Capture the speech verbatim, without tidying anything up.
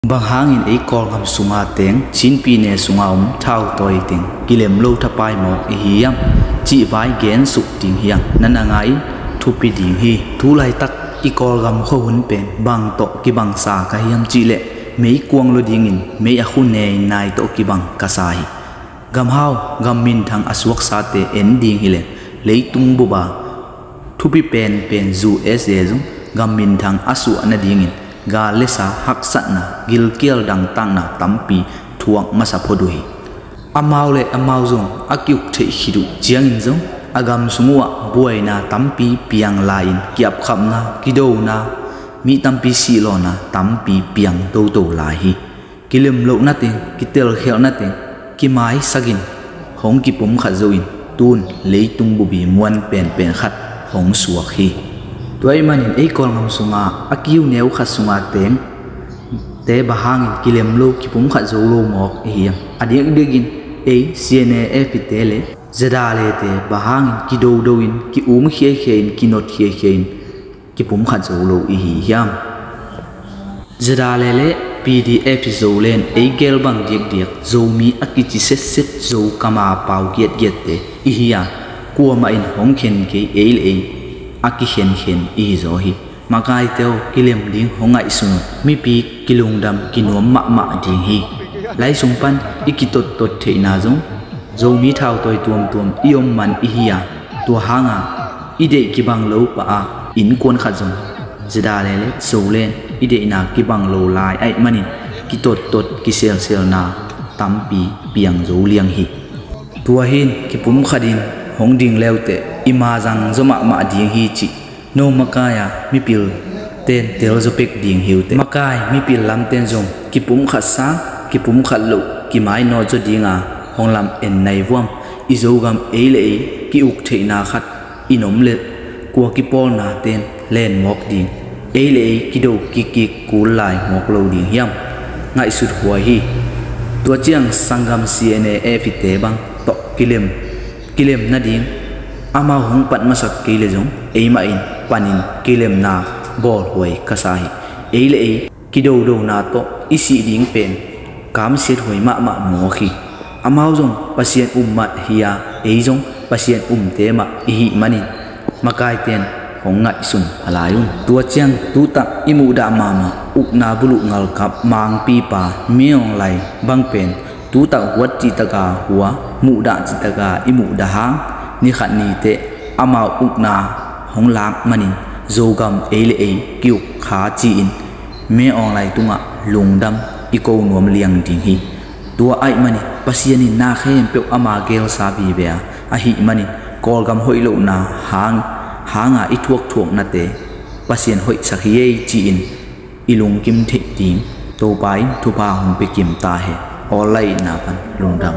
Bang hangin ei Kawlgam sunga teng Chin pyine sunga om thautawi teng kilem lo thapai mawk i hi hiam? Cih vai gensuk ding hi a, na na ngai in thupi ding hi. Tu laitak i Kawlgam khuahun pen bang tawh kibangsa ka hiam cihleh meikuang lo dingin mei a khu nei nai tawh kibang ka sa hi. Gamhau, gam minthang a suaksate en ding hileh leitung bupa thupi penpen U S A zong gam minthang a suah nadingin gal le sa, haksatna, gilkial dangtakna tampi thuak masa phot uh hi. Amau le amau zong a ki-uk theih khit uh ciangin zong a gam sung uhah buaina tampi piang lai-in ki-apkhapna, kidona, mi tampi sihlawhna tampi piang toto lai hi. Kilem lohnate, kitelkhialhnate kimaisakin hong kipumkhat zo in tun leitung bupi muan penpen khat hong suak hi. Tua ahih manin ei Kawlgam sunga a kiu neu khat sunga teng te bang hangin kilem lo, kipumkhat zo lo mawk i hiam? A diakdiakin ei C N A F te le ZRA te bang hangin kidodo in, ki-um khiakhia in, kinot khiakhia in kipumkhat zo lo i hi hiam? ZRA le P D F Zoland ei gel bang diakdiak Zomi a kici setset, Zo kama pau giatgiatte i hi a, kuamah in hong khen kei, ei le ei a kikhenkhen i hi zaw hi. Makaite aw, kilem ding hong ngaihsun uh. Mipi kilungdam kinuam mahmah ding hi. Lai sung pan i kitottot theihna zong Zomi thautawi tuamtuam i om man i hi a, tua hanga i deih kibang lo pah a, innkuan khat zong ZRA le Zoland i deihna kibang lo lai ahih manin kitottot kiselselna tampi piang zo liang hi. Tua hi-in kipumkhat in hong ding le uh teh i ma zang zaw mahmah ding hi cih no makai a mipil ten tel zaw pek ding hi uh teh. Makai mipil lamten zong kipumkhat sang, kipumkhat loh kimainawt zaw dinga hong lam en nai vuam. I Zogam ei le ei ki-uk theihna khat i om leh kua kipawlna ten len mawk ding? Ei le ei kido kikkik kul lai mawk lo ding hiam? Ngaihsut huai hi. Tua ciang sanggam C N A F te bang tawh kilem, kilem nading amau hong pat masak kei leh zong eimah in panin kilemna bawlhuai ka sa hi. Ei le ei kidodona tawh i sih ding pen kamsiat huai mahmah mawk hi. Amau zong Pasian um mah hi a, ei zong Pasian umte mah i hih manin makaiten hong ngaihsun a lai un. Tua ciang tutak i muhdah mahmah ukna buluh ngalkap mangpipa Min Aung Hlaing bang pen tutak huat cihtaka hua, muhdah cihtaka i muhdah hang, ni khat ni teh amau ukna hong lak manin Zogam ei le ei ki-uk kha ci-in Min Aung Hlaing tungah lungdam i ko nuam liang ding hi. Tua ahih manin Pasian in na khempeuh ama gelsa vive a, ahih manin Kawlgam hoih lohna hang, hanga i thuakthuaknate Pasian hoihsak hi ei ci-in i lungkim theih ding Topa in thupha hong pia kim ta hen. Awl lai-itna pan lungdam.